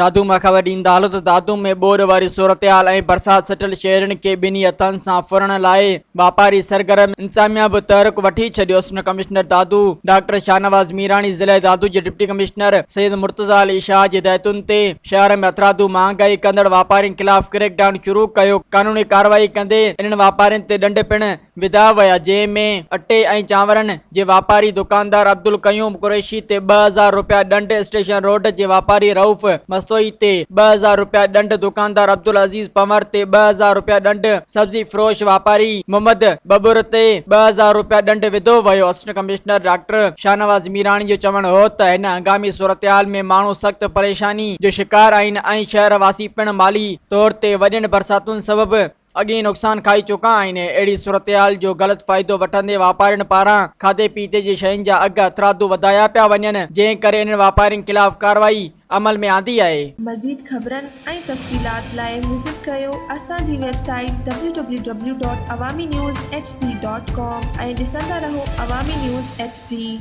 دادو مان خبر ڏيندا هلو ته دادو ۾ ٻوڏ واري صورتحال ۽ برسات سٽيل شهرين کي ٻنهي هٿن سان ڦرڻ لاء واپاري سرگرم، انتظاميا به تحرڪ وٺي ڇڏيو. Assistant commissioner Dadu doctor Shahnawaz Mirani ضلعي دادو جي ڊپٽي ڪمشنر سيد مرتضيٰ علي شاهه جي هدايتن تي شهر ۾ هٿرادو مهانگائي ڪندڙ واپارين خلاف ڪريڪ ڊائون شروع ڪيو، قانوني ڪارروائي ڪندي انهن واپارين تي ڏنڊ پڻ وڌا ويا جنهن ۾ اٽي ۽ چانورن جي واپاري دڪاندار عبدالقيوم قريشي تي 2000 رپيا ڏنڊ، اسٽيشن روڊ جي واپاري رئوف مستوئي تي 2000 رپيا ڏنڊ، دڪاندار عبدالعزيز پنور تي 2000 رپيا ڏنڊ، سبزي فروش واپاري محمد ٻٻر تي 2000 رپيا ڏنڊ وڌو ويو. Assistant commissioner doctor Shahnawaz Mirani جو چوڻ هو ته هن هنگامي صورتحال ۾ ماڻهو سخت پريشاني جو شڪار آهن ۽ شهر واسي پڻ مالي طور تي وڏين برساتن سبب اڳ ئي نقصان کائي چڪا آهن، اهڙي صورتحال جو غلط فائدو وٺندي واپارين پاران کاڌي پيتي جي شين جا اگهه هٿرادو وڌايا پيا وڃن، جنهن ڪري انهن واپارين خلاف ڪارروائي عمل ۾ آندي آهي. مزيد خبرن ۽ تفصيلات لاء وزٽ ڪريو اسان جي website W W W dot Awami news H D dot com ۽ ڏسندا رهو عوامي نيوز ايڇ ڊي.